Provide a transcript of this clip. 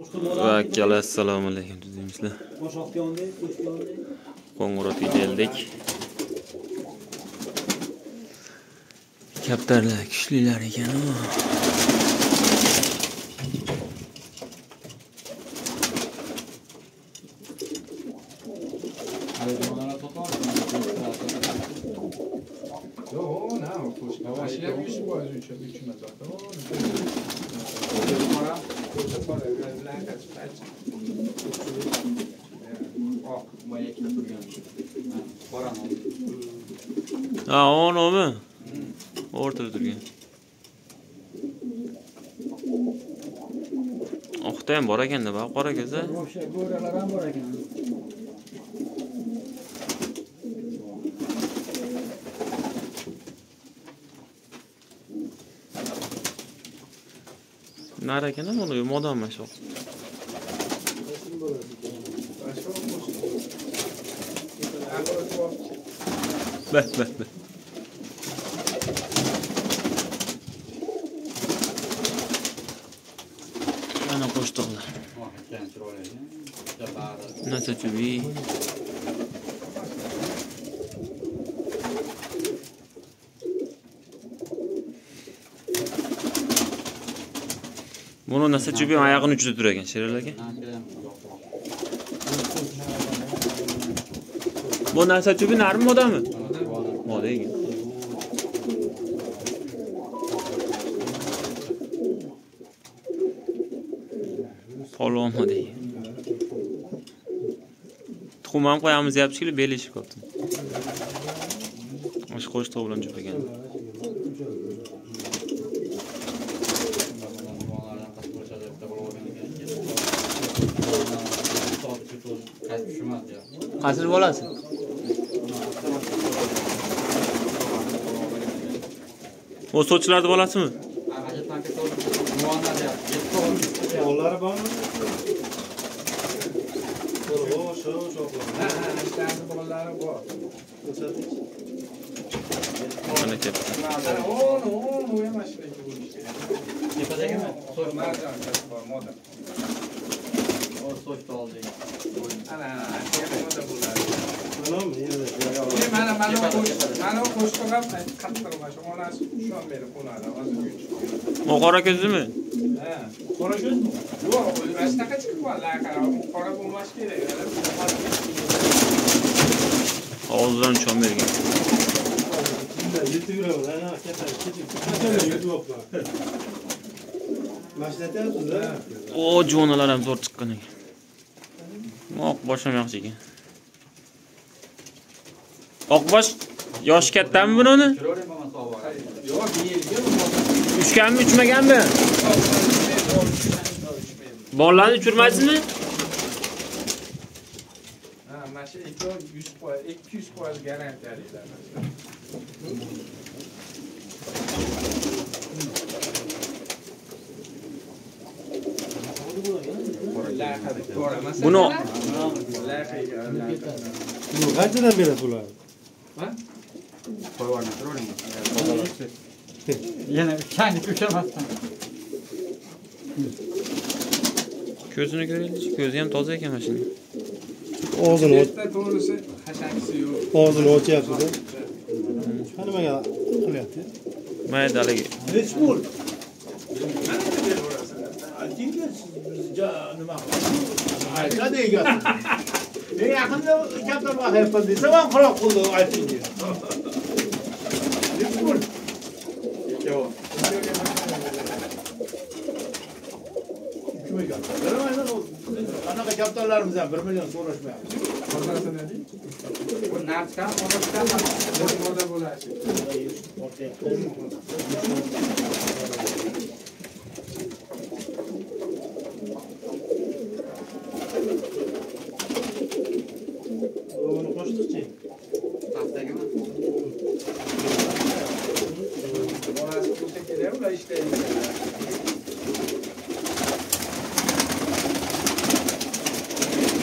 Va akalar, assalomu alaykum deymizlar. Qo'ng'irotga keldik. Kaptarlar kuchlilar ekan. Ha, o'mi? O'rtada turgan. Oqda ham bor ekanda, bak qora ko'za. O'sha bo'ralar ham bor ekan. Nar ekan buni, modam mana shu. Beh, beh, beh. Ana qo'shtiqlar. Nasa chubi. Buni nasa chubi oyog'ini uchida turar ekan, Sherali aka. Bu nasa chubi narmi modami? Moda ekan. Polvon moda ekan. Tuxum ham qo'yamiz deyapti shekilli, belishib qolibdi. O'sha qo'shtig'i bilan jup ekan. Qaysi bolasi? O sochlarni bolasimi? Bolalari bormi? Bolalari bor. Mana katta. O ham shunaqa bo'lishi kerak. Tepadagimi? Marjon bor, moda. O sochni oldik. Ana, moda bo'ladi. Mana Mana mana qo'shtiq ham qattiq mana shu onasi shon berib qo'nadi, hozir O qora ko'zlimi? Ha. Qora ko'zmi? Yo'q, mana shunaqa chiqib qoldi, qora bo'lmash kerak. Og'zidan chon bergan. Yetib yuraman, ana katta kichik. Qachon yetib olibman. Mashinada O juvonalar ham zo'r chiqqan ekan. Oq bosh ham yaxshi ekan. Oqbosh yoshi kattami buni? Yo'q, Uchganmi, uchmaganmi? Bolalarni uchirmaysizmi? Ha, mana shu 200% garantiyaliklar. Buni bu qanchadan berasiz ularni? Ha? Qo'yib turing. Yana changi ushamasdan. Ko'zini ko'raylikchi, ko'zi ham toza ekan mana shuni. Og'zini och. To'g'risi hashakisi yo'q. Og'zini ochyapsiz-a. Nimaga qilyapti? Mayda haligi. Nech pul? Aytingki, nima aytadi egasi. Men yaqinda kaptar boqyapman desam ham quloq qildi aytingki. Nech pul? Ikkovi. 3 million. Anaqa kaptarlarimiz ham 1 million so'rashmayapti. Tozasini deng. Bu narxi ham moda bo'lashi.